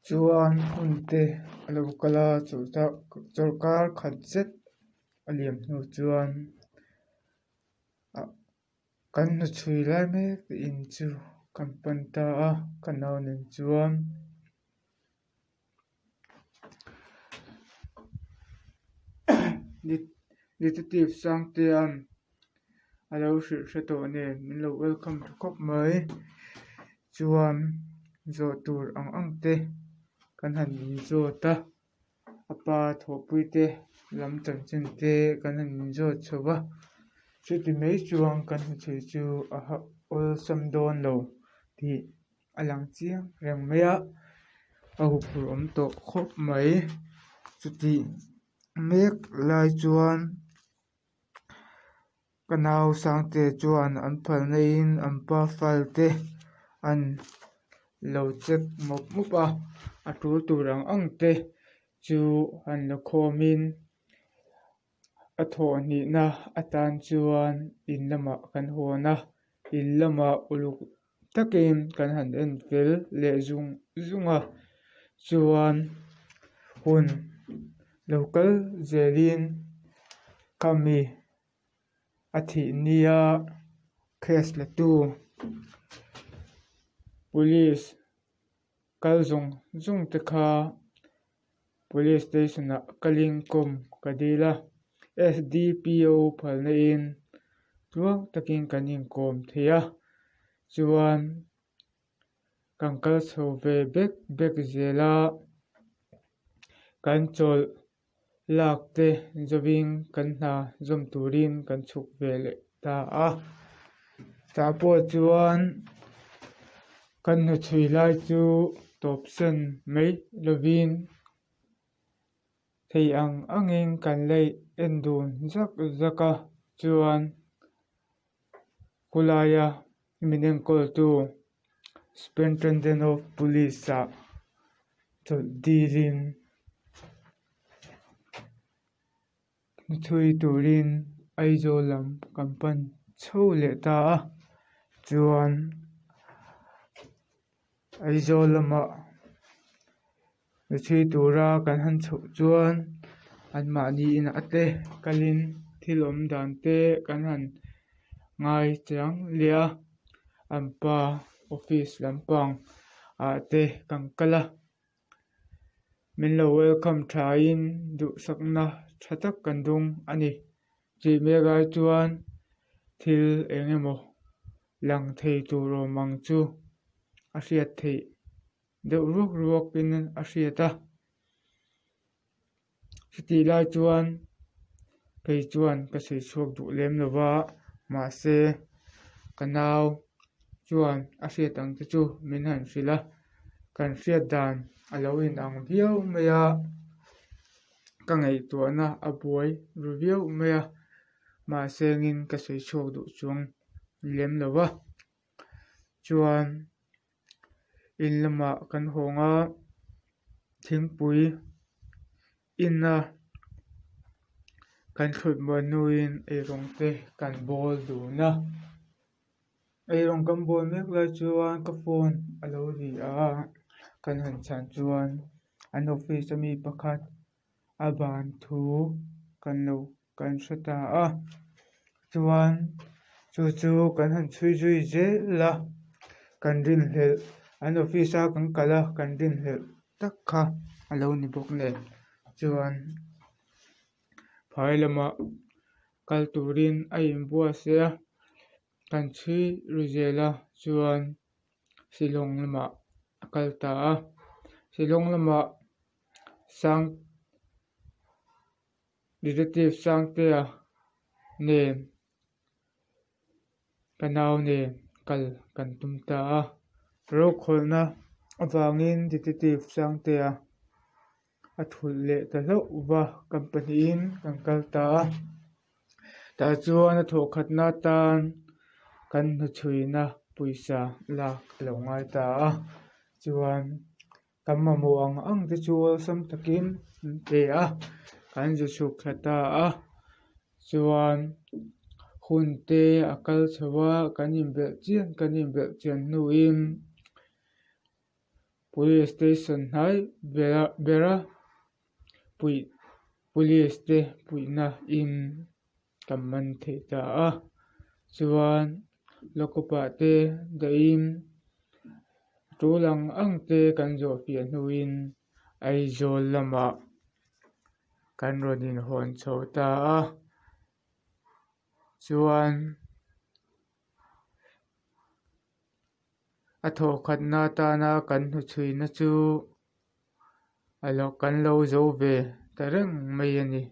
Chuan hun te a lo kal a, chawlhkar khat zet a liam hnu chuan kan hnuchhui lai mek te in chu kan pan ta a, ka nau nen chuan. Detective Sangtea'n a lo hrilh hre tawh nen min lo welcome tha khawp mai chuan zawh tur ang ang te kan han inzawt a a pa thawhpui te lam chanchin te kan han inzawt chho va chuti mai chuan kan hnuchhui chu a awlsam dawn lo tih a lang chiang reng mai a a huphurh awm tawh khawp mai chutih mek lai chuan ka nau Sangte chuan an phal naiin an pa file te an lo check mawp mawp a a tul tur ang ang te chu han la khawm in a thawh hnihna atan chuan in lamah kan hawn a in lamah uluk takin kan han en fel leh zung zung a chuan hun lo kal zelin khami a thih nia case la tu police kal zawng zawng te kha police station ah kalin kawm ka dil a S_D_P_O phalna in tluang takin kan inkawm thei a chuan kan kal chho ve bek bek zel a kan chawlh lak te zawin kan hna zawm turin kan chhuk ve leh ta a tah pawh chuan kan hnuchhui lai chu tawp sen mai lovin thei ang angin kan la en dun zak zak a chuan khawlaia min enkawltu Superintendent of Police ah chawlh dilin hnuchhui turin Aizawl lam kan pan chho leh ta a chuan Aizawl lamah hnuchhui tura kan han chhoh chuan anmahni inah te kalin thil awm dan te kan han ngai chiang leh a an pa office lampang ah te kan kal a. Min lo welcome thain duhsakna tha tak kan dawng a ni. Tih mek ai chuan thil eng emaw lang thei tur awm ang chu a hriat theih deuh ruak ruakin a hriat a. Chutih lai chuan kei chuan ka sawi chhuak duh lem lo va, mahse ka nau chuan a hriat ang te chu min han hrilh a, kan hriat dan a lo inang viau mai a, ka ngaihtuahna a buai ru viau mai a, mahse engin ka sawi chhuak duh chuang lem lo va, chuan. In lamah kan hawng a thingpui ina kan thut muan hnuin eirawng te kan bawl dun a eirawng kan bawl mek lai chuan ka phone a lo ri a kan han chhan chuan an office ami pakhat a ban thu kan lo kan hre ta a chuan chu chu kan han chhui zui zel a kan rinhlelh an office a kan kal a kan rinhlelh tak kha a lo ni bawk nen chuan phai lamah kal turin a inbuatsaih a kan chhui ru zel a chuan Shillong lamah a kal ta a Shillong lamah sang. Detective Sangtea nen ka nau nen kal kan tum ta a, rokhawlhna avangin Detective Sangtea a thulh leh ta hlauh va, kan pahnihin kan kal ta a, tah chuan a thawhkhatna atan kan hnuchhuina pawisa lak a lo ngai ta a, chuan. Kan mamawh ang ang te chu awlsam takin an pe a, kan zu chhuk thla ta a, chuan hun te a kal chho a, kan inbelh chian kan inbelh chian hnuin Police station hnai bera puih police te puihna in kan man thei ta a chuan lockup ah te dahin tul ang ang te kan zawh fiah hnuin Aizawl lamah kan rawn inhawn chho ta a chuan. A thawhkhatna atana kan hnuchhuina chu a lo kan lo zo ve ta reng mai a ni.